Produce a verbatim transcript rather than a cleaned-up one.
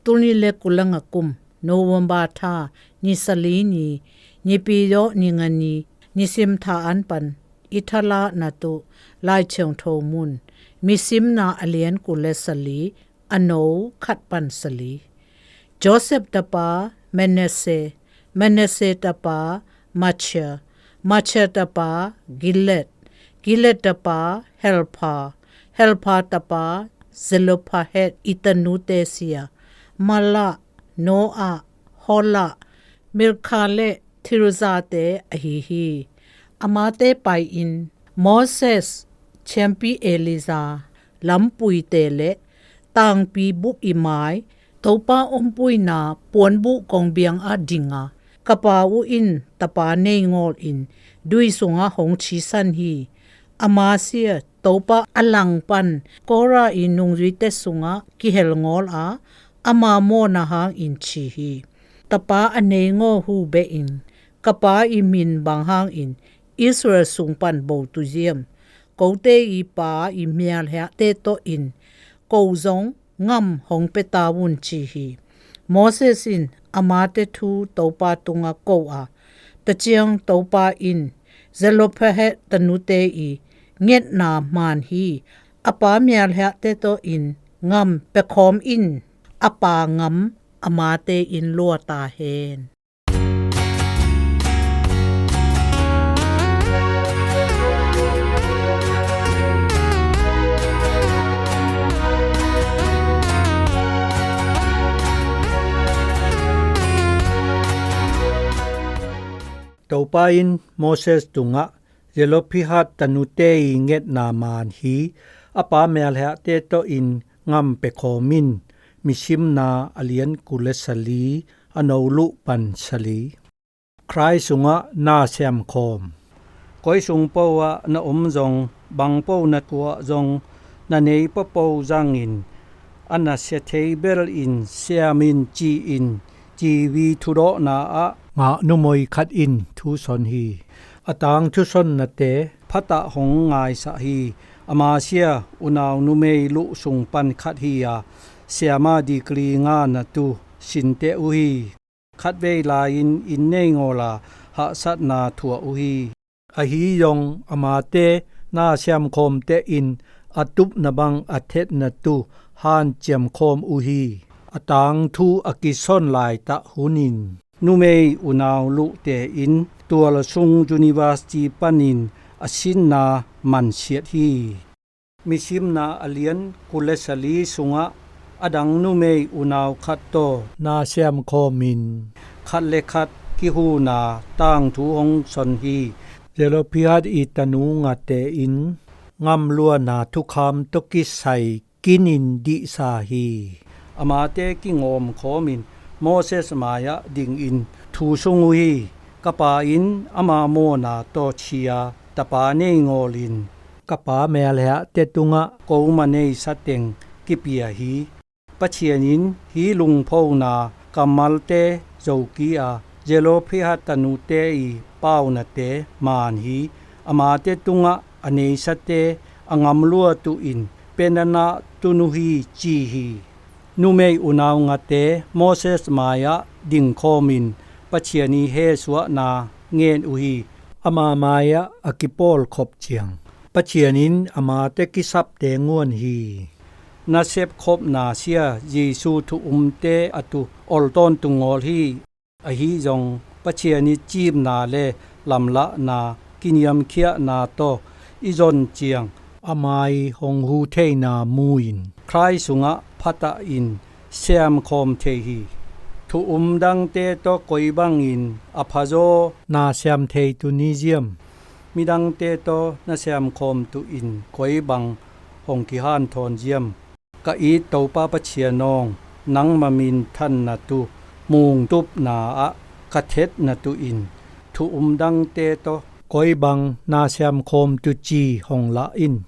Tul nih le kul le nga kum November tha ni sali ni, Nipi dawh ni nga ni, nisim tha an pan i thalah na tuh Lai Thiangtho mun, Misimna a lian kul le sali, a no khat pan sali. Joseph tapa Manasseh, Manasseh tapa Machir, Machir tapa Gilead, Gilead tapa Helpha, Helpha tapa Zelophehad i tanute sia, Mahlah, Noah, Hoglah, Milkah le Tirzate ahi hi. Amate pai-in Moses thiampi Eleazar, lampuite le tangpi bup i mai, Topa ompuina puanbuh kongbiang ah ding a, ka pa uh in tapa nei ngawlin dui sungah hong thisan hi. Ama sia Topa a langpan Korah i nungzuite sungah kihel ngawl a, ama mawhna hangin thi hi. Tapa a nei ngawl hu behin, ka pa i min bang hangin Israel sung pan bo tu ziam? Kote i pa i mialhiahte tawh in ko zong ngam hong pia ta un, ci hi. Moses in amate thu Topa tungah ko a, taciang Topa in Zelophehad tanute i ngetna man hi. A pa mialhiahte tawh in ngam pia khawm in, a pa ngam amate in lua ta hen. Topa in Moses tungah Zelophehad tanute i ngetna man hi. A pa mialhiahte tawh in ngam pia khawm in, Misimna a lian kul le sali, a no luh pan sali. Khrih sungah na siamkhawm. Koi sung po ah na om zong, bang po na tuah zong, na nei papo zangin, a nasia thei bel in siam in ci-in, T V thudawhna ah ngah numei khat in thu son hi. A tangthu sonnate phatah hong ngaisah hi. Ama sia unau numei luh sung pan khat hi a, siama degree nga na tu sinte uh hi. Khatvei lai-in inn nei ngawl a, hahsatna thuah uh hi. Ahi zong amate na siamkhawmte in a tupna bang a thetna tu hanciam khawm uh hi. A tangthu a kison laitah hun in numei unau luhte in tual sung university panin a sinna mansiat hi. Misimna a lian kul le sali sungah a dang numei unau khat tawh na siamkhawm in khat le khat kihuna tangthu hong son hi. Zelophehad i tanu ngate in ngamluana thukham tawh kisai kinin dihsa hi. Amate kingawm khawmin Moses mai-ah dingin thu sung uh hi. Ka pa in ama mawhna tawh thi a, tapa nei ngawlin ka pa mialhiahte tungah ko ma neisa teng kipia hi. Pathian in hih lungphona kammalte zokik a, Zelophehad tanute i paunate man hi. Amate tungah a neisate a ngamlua tu in penanah tun uh hi, ci hi. Numei unau ngate Moses mai-ah dingkhawmin Pathian i hesuahna ngen uh hi. Ama mai-ah a kipawlkhop ciang Pathian in amate kisapte nguan hi. Nasep khopna sia Jesu thu umte a tu ol tawntung ngawl hi. Ahi zong Pathian i cimna le lamlahna kiniamkhiahna tawh i zon ciang ama i hong hu theina mu-in Khrih sungah phatah in siamkhawm thei hi. Thu um dangte tawh koi bangin a phazaw na siam thei tu ni ziam? Midangte tawh na siamkhawm tu in koi bang hong kihanthawn ziam? Ka it Topa Pathian awng, nangma minthanna tu mungtupna ah ka thetna tu in thu um dangte tawh koi bang na siamkhawm tu ci hong lah in.